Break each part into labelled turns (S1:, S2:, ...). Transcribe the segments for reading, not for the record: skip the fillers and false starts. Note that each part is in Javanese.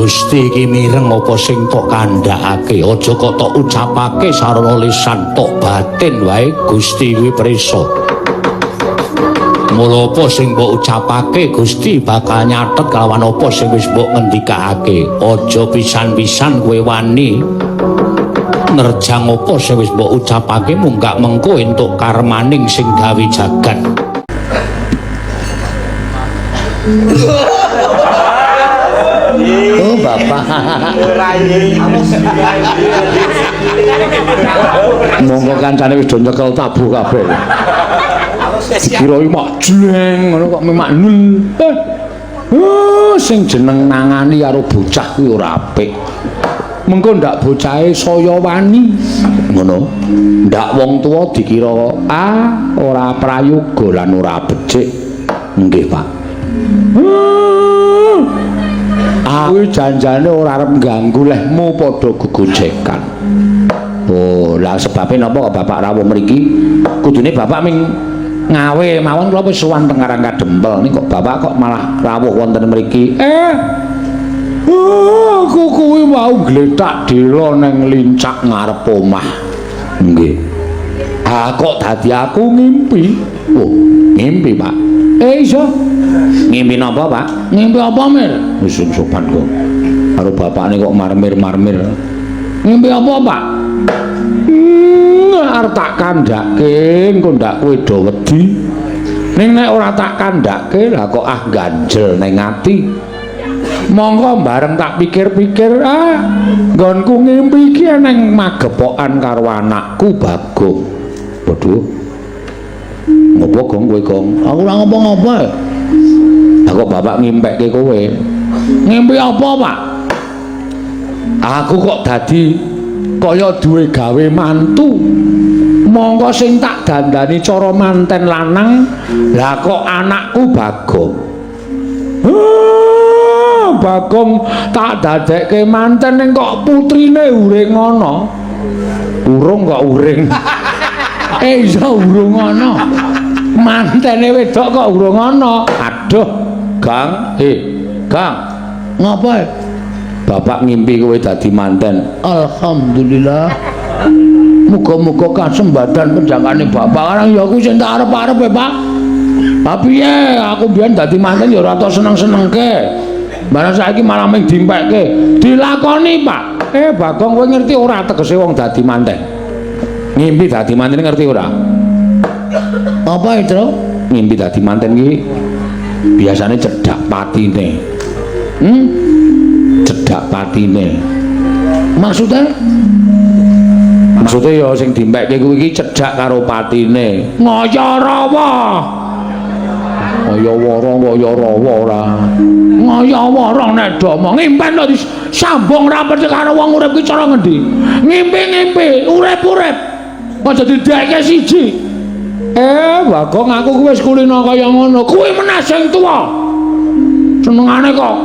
S1: Gusti iki mireng apa sing tok kandhakake, aja kok tok ucapake sarana lisan, tok batin wae Gusti kuwi prisa. Mula apa sing mbok ucapake Gusti bakal nyatet kalawan apa sing wis mbok ngendikake. Aja pisan-pisan kowe wani nerjang apa sing wis mbok ucapake munggah mengko entuk karmaning sing gawe jagat. Oh, Bapak. Monggo kancane wis do nyekel tabuh kabeh. Dikira iki mak jleng ngono kok mak nul. Sing jeneng nangani karo bocah kuwi ora apik. Mengko ndak bocahe saya wani. Ngono. Ndak wong tuwa dikira ora prayoga lan ora becik. Nggih, Pak. Aku janjane ora arep ngganggu lehmu padha gegojekan. Oh, lah sebabe napa kok Bapak rawuh mriki? Kudune Bapak ming ngawe mawon kula wis sowan teng Karang Kadempel. Ning kok Bapak kok malah rawuh wonten mriki? Aku kuwi mau gletak dela nang lincak ngarep omah. Nggih. Ah kok dadi aku ngimpi? Oh, ngimpi, Pak. Iso. Ngimpi napa, Pak? Ngimpi apa, Mir? Wis sopan kok. Karo bapakne kok marmir-marmir. Ngimpi apa, Pak? Arep tak kandhake, engko ndak kowe do wedi. Ning nek ora tak kandhake, lah kok ah ganjel ning ati. Monggo bareng tak pikir-pikir, nggonku ngimpi iki neng magepokan karo anakku Bagong. Waduh. Ngopo Gong kowe, Gong? Aku ora ngopo-ngopo. Lah kok bapak ngimpekke kowe? Ngimpi apa, Pak? Aku kok dadi kaya duwe gawe mantu. Monggo sing tak dandani cara manten lanang, lah kok anakku Bagong. Bagong tak dadekke manten ning kok putrine uring ana. Urung kok uring. Iya urung ana. Mantene wedok kok urung ana. Aduh, Gang. Gang. Ngapa? Bapak ngimpi kowe dadi manten. Alhamdulillah. Muga-muga kasembadan penjangkane bapak. Karang ya kuwi sing tak arep-arep e, Pak. Ha piye? Aku biyen dadi manten ya ora tau seneng-senengke. Barang saiki malah mung dimpekke. Dilakoni, Pak. Bagong kowe ngerti ora tegese wong dadi manten? Ngimpi dadi manten ngerti ora? Apa itu? Ngimpi dadi manten ki biasane cedhak patine. Cedhak patine. Maksudnya? Maksudnya ya sing dimpekke kuwi iki cedhak karo patine. Ngaya rawa. Kaya wara kaya rawa ora. Ngaya wara nek do omong ngimpen to disambung rapet karo wong urip ki cara ngendi? Ngimpi-ngimpi, urip-urip. Aja didekke siji. Bagong aku kuwi wis kulino kaya ngono. Kuwi meneh sing tuwa. Senengane kok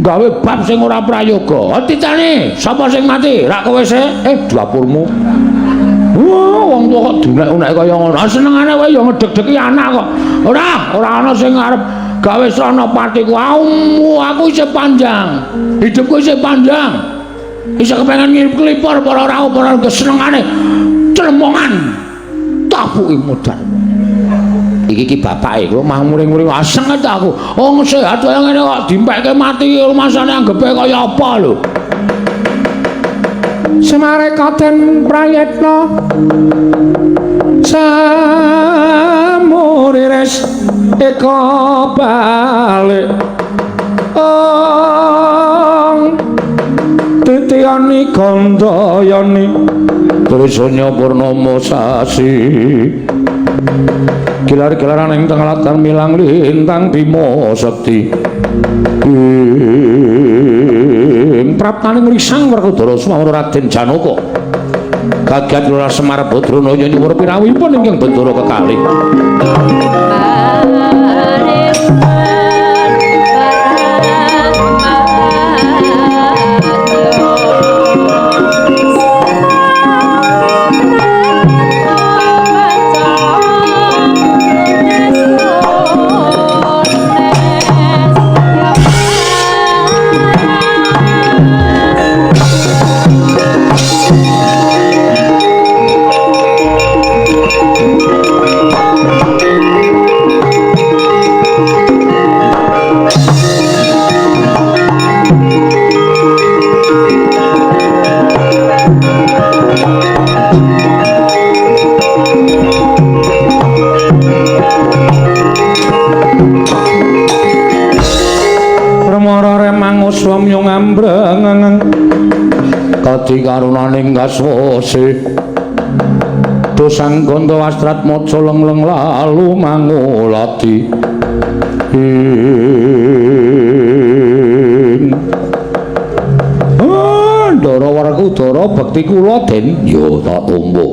S1: gawe bab sing ora prayoga. Titane, sapa sing mati? Rak kowe sih? Dapurmu. Wah, wong tuwa kok dunek-unek kaya ngono. Senengane wae ya ngedeg-degi anak kok. Ora ana sing arep gawe srana patiku. Aku isih panjang. Hidupku isih panjang. Isih kepengen ngirip klipor para rawuh para senengane clemongan. Tabuki modal. Iki ki bapake kok mah muring-muring aseng ta aku. Wong sehat kaya ngene kok dimpekke mati rumasane anggepe kaya apa lho. Semarekaten prayetna samurires eka balik ong titiyani gandayani trisanya purnama sasi kilar-kilaran ing tengah latar milang lintang bima sekti ing praptaning risang Werkudara Sumawara Raden Janaka kagiat Lurah Semar Badranaya nyuwun pirawuhipun ingkang Bendara kekalih. Nangoswamya ngambreng kadi karunaning kaswase dosang ganda wastrat maca lengleng lalu manguladi ing Ndara Werkudara bekti kula Den ya tak tampa.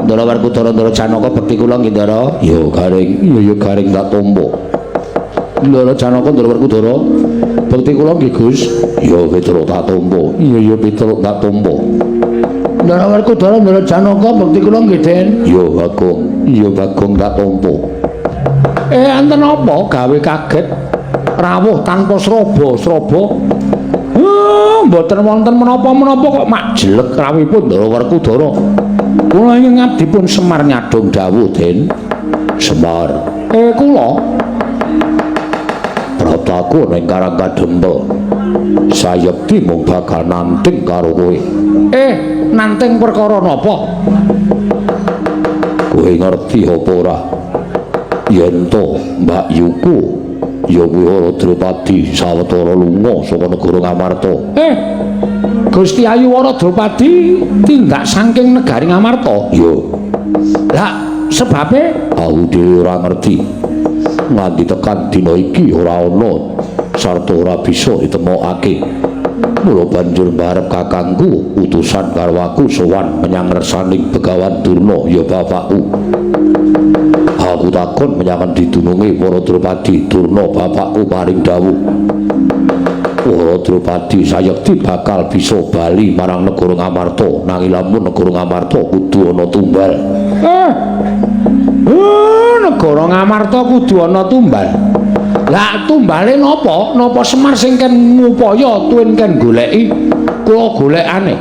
S1: Ndara Werkudara Ndara Janaka bekti kula nggih Ndara ya garing iya ya garing tak tampa. Ndara Janaka Ndara Werkudara bekti kula nggih Gus ya Petruk tak tampa. Iya ya Petruk tak tampa. Ndara Werkudara Ndara Janaka bekti kula nggih Den ya Bagong iya Bagong tak tampa. Enten apa gawe kaget rawuh tanpa sraba-sraba. Mboten wonten menapa-menapa kok mak jelek rawuhipun Ndara Werkudara. Kula ingkang ngabdipun Semar nyadhong dawuh Den. Semar. Kula prataku ning Karang Kadempel. Sayekti mung bakal nanting karo kowe. Nanting perkara napa? Kowe ngerti apa ora? Yen to Mbak Yuku ya kuwi Wara Drupadi sawetara lunga saka negara Ngamarta. Gusti Ayu Wara Drupadi tindak saking negari Ngamarta? Ya. Lah sebabe aku dhewe ora ngerti. Nganti tekan dina iki ora ana sarta ora bisa ditemokake. Mula banjur mbarep kakangku utusan karo aku sowan menyang ngersaning Begawan Durna ya bapakku. Aku takon menyang endi dununge Wara Drupadi Durna bapakku paring dawuh. Wara Drupadi sayekti bakal bisa bali marang negara Ngamarta nanging lamun negara Ngamarta kudu ana tumbal. Negara Ngamarta kudu ana tumbal. Lah tumbale napa? Napa Semar sing ken ngupaya tuwin ken goleki? Kula golekane.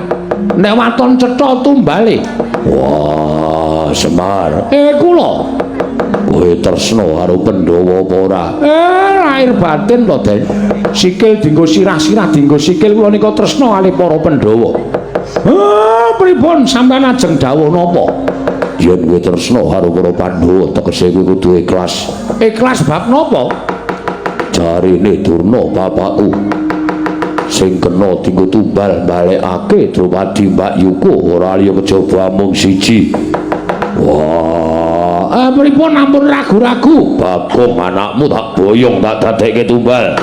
S1: Nek waton cetha tumbale. Wah, Semar. Kula. Kowe tresna karo Pandhawa apa ora? Lahir batin to, Den. Sikil dienggo sirah-sirah dienggo sikil kula nika tresna kalih para Pandhawa. Pripun sampeyan ajeng dawuh napa? Yen kowe tresna karo para Pandhawa tegese kowe kudu ikhlas. Ikhlas bab napa? Jarine Durna bapakku sing kena dienggo tumbal balekake Drupadi Mbak Yuku ora liya kejaba mung siji. Wah, pripun ampun ragu-ragu? Bagong anakmu tak boyong tak dadekke tumbal.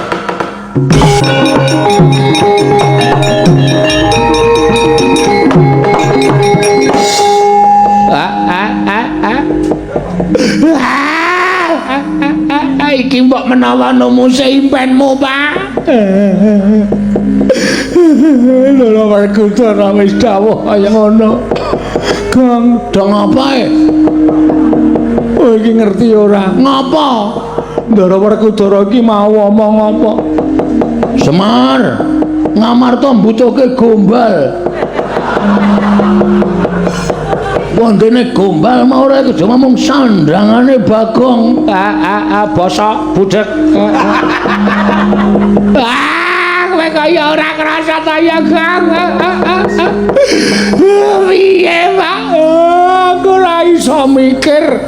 S1: Iki mbok menawa numuse impenmu, Pak. Lho Werkudara wis dawuh kaya ngono. Gong, dong apa e? Oh iki ngerti ora? Ngapa? Ndara Werkudara iki mau omong apa? Semar, Ngamarta mbutuhke gombal. Wondene gombal mau ora aja ngomong sandangane Bagong. Bosok budhek. Kowe kaya ora krasa ta ya, Gong. Piye, Pak? Aku ora iso mikir.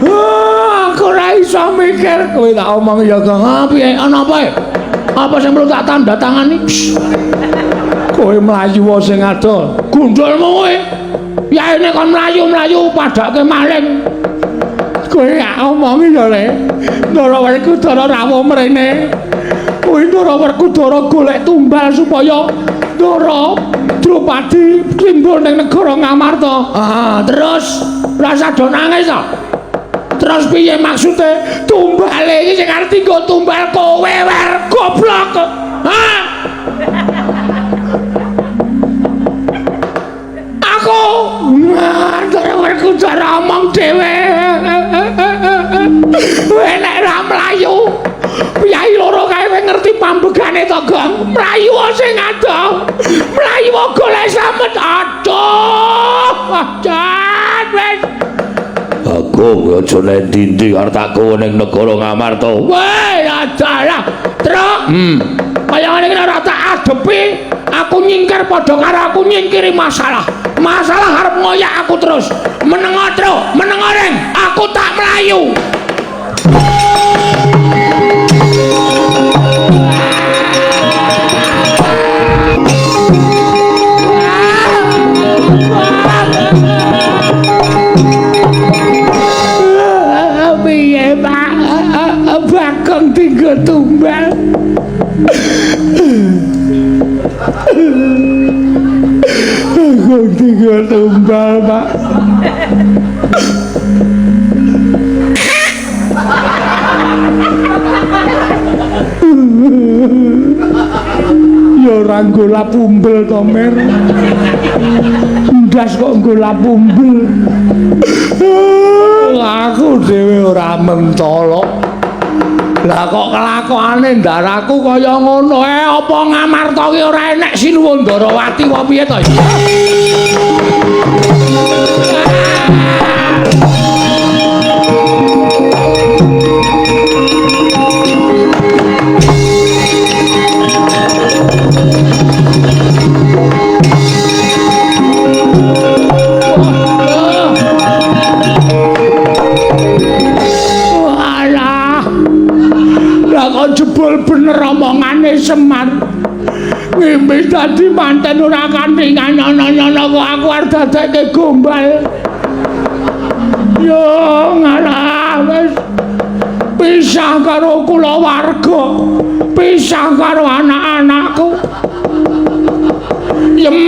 S1: Aku ora iso mikir. Kowe tak omong ya, Gong. Piye? Ana apa? Apa sing perlu tak tanda tangani? Kowe mlayu sing ado. Gundulmu kowe. Ya ini kon mlayu-mlayu padake maling. Kowe gak omongi ya, Le. Ndara Werkudara rawuh mrene. Kuwi Ndara Werkudara golek tumbal supaya Ndara Drupadi timbul ning negara Ngamarta. Terus rasa do nangis to. Terus piye maksude? Tumbale iki sing arep dienggo tumbal kowe, Wer, goblok. Hah? Aku Ndara Werkudara omong dhewe. Kowe nek ora mlayu, piyai loro kae kowe ngerti pambegane to, Gong? Mlayu sing adoh. Mlayu golek slamet. Aduh, jan wis. Bagong aja nendi-endi arep tak kowe ning negara Ngamarta. Weh, ajalah. Truk. Kaya ngene iki ora tak adepi, aku nyingkir padha karo aku nyingkiri masalah. Masalah arep ngoyak aku terus. Menengo, Truk, menengo reng, aku tak mlayu. Aku tinggal tumbal, Pak. Ya ora nggo lapumbel to, Mer. Ndas kok nggo lapumbel. Aku dhewe ora mentolo. Lah kok kelakuane ndaraku kaya ngono. Apa Ngamarta ki ora enek Sinuwun Ndarawati apa piye to? Jebul bener omongane Semar. Ngimpi dadi manten ora kanthi nyono-nyono kok aku arep dadekke gombal. Yo ngalah wis pisah karo kulawarga, pisah karo anak-anakku. Yem.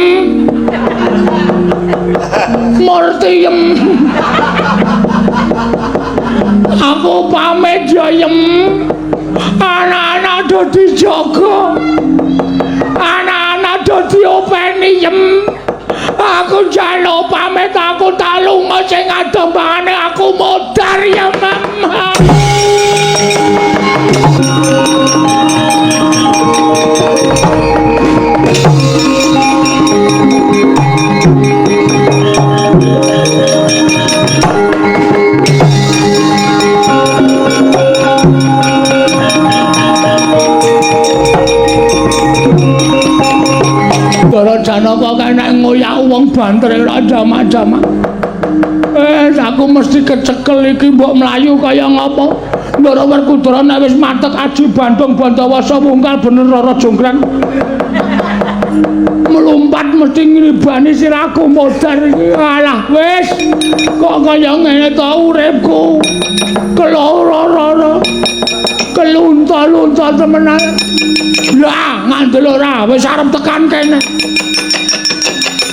S1: Murti yem. Aku pamit ya yem. Anak-anak do dijaga, anak-anak do diopeni yem. Aku njaluk pamit, aku tak lunga sing adombane aku modar ya mama. Ndara Janaka kena ngoyak wong banter ora jamak-jamak. Aku mesti kecekel iki mbok mlayu kaya ngapa. Ndara Werkudara nek wis matek aji Bandung Bandawasa wungkal bener Rara Jonggrang. Melompat mesti ngribani sirahku modar iki. Alah wis kok kaya ngene to uripku. Keloro-loro. Kelunta-lunta temenan. Lah ngandel ora wis arep tekan kene.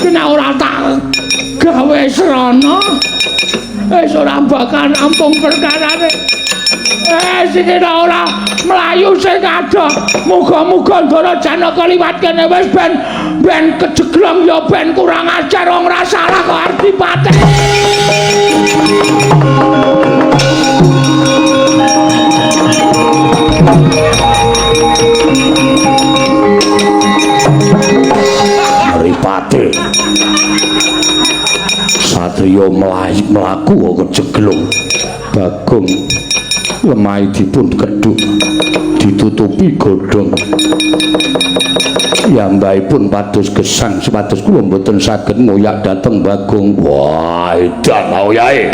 S1: Kena ora tak gawe srana. Wis ora bakal rampung perkarane. Sing ora mlayu sing adoh. Muga-muga Ndara Janaka liwat kene wis ben kejeglong ya ben kurang ajar wong ora salah kok arep dipateni. Mripate satriya mlaku kejeglong. Bagong lemahe dipun kedhuk ditutupi godhong. Yambahipun pados gesang sepados kula mboten saged ngoyak dhateng Bagong. Wah, edan oyahe.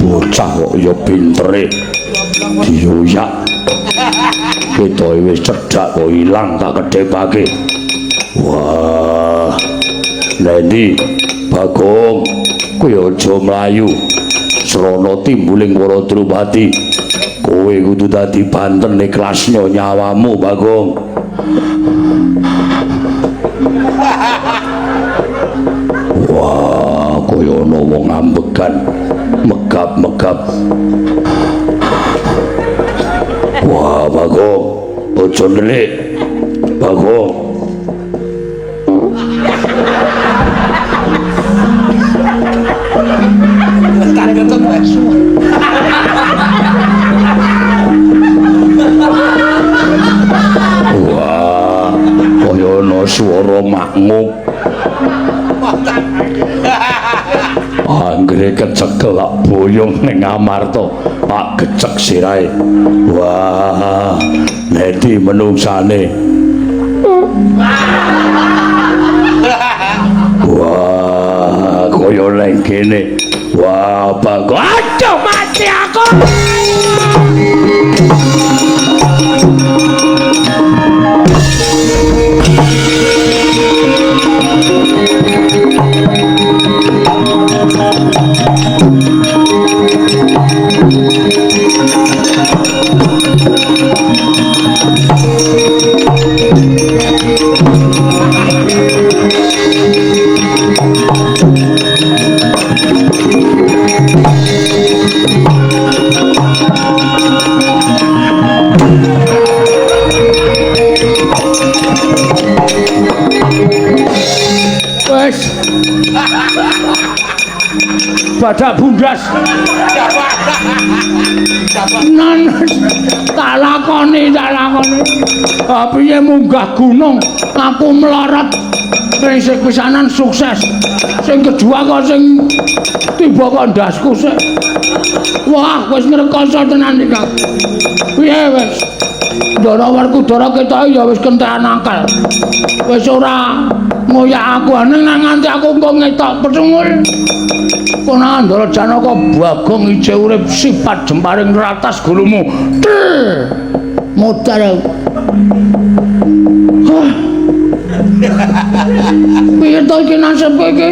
S1: Bocah kok ya pintere dioyak. Ketoke wis cedhak kok ilang tak kedhepake. Wah, Lendi Bagong kowe aja mlayu. Srana timbuling para Drupadi. Kowe kudu dadi banten ikhlasnya nyawamu Bagong. Wah, kaya ana wong ambegan megap-megap. Wah, Bagong, aja ndelik. Bagong. Wah, kaya ana swara makngup. Anggere kecekel lak boyong ning Amarta, pak gecek sirahe. Wah, nedi menungsane. Wah, kaya neng kene. Wah, bagus. Aduh, mati aku. Wes. Badak bundas. Nan tak lakoni, tak lakoni. Piye munggah gunung, aku melarat. Sing pisanan sukses. Sing kedua kok sing tiba kok ndasku sik. Wah, wis ngrekoso tenan iki. Piye wis? Ndara Werkudara ketoke ya wis kentekan akal. Wis ora ngoyak aku ning nganti aku engko ngetok pecungul. Kono Ndara Janaka Bagong ijeh urip sifat jemparing ratas gulumu. Tel. Modar aku. Hah. Piye to iki nasibku iki?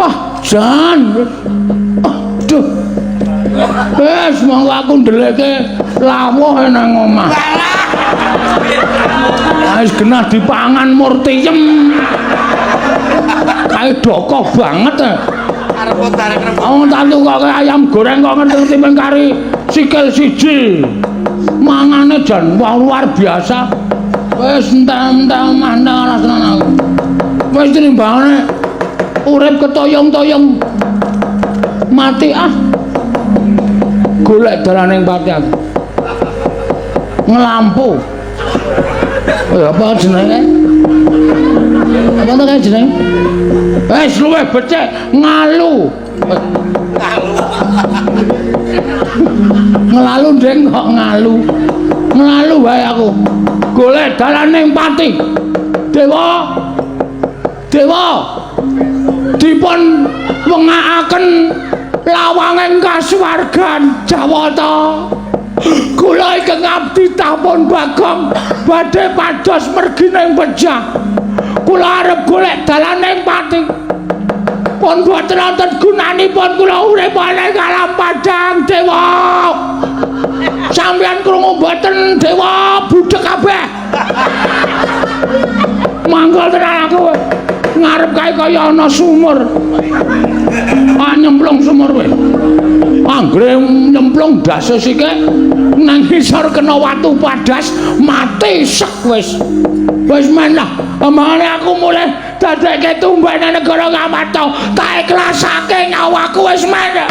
S1: Wah, jan. Aduh. Wis monggo aku ndeleke lawuh nang omah. Wis genah dipangan murtiyem. Kae dokoh banget.
S2: Arep tarik rembug.
S1: Wong tak tukoke ayam goreng kok ngerti mung kari sikil siji. Mangane jan wah luar biasa. Wis entek-entek omah entek ora tenan aku. Wis tinimbangane urip ketoyong-toyong mati ah. Golek dalaning pati aku. Ngelampu. Oh, apa jenenge? Apa to kae jenenge? Wis luwih becik ngalu.
S2: Ngalu.
S1: Ngelalu ndeng kok ngalu. Ngelalu wae aku. Golek dalaning pati. Dewa. Dewa. Dipun wengakaken lawanging kasuwargan Jawata. Kula ingkang abdi tampun Bagong badhe pados mergi ning pejah. Kula arep golek dalaning pati. Pun boten wonten gunanipun kula urip ing alam padhang dewa. Sampeyan krungu mboten dewa budhek kabeh. Manggol tenan aku. Ngarep kae kaya ana sumur. Ah nyemplung sumur kowe. Anggere nyemplung ndase sike nang ngisor kena watu padas mati sek wis. Wis men lah, omongane aku mulih dadekke tumbane negara Ngamarta, tak ikhlasake nyawaku wis men.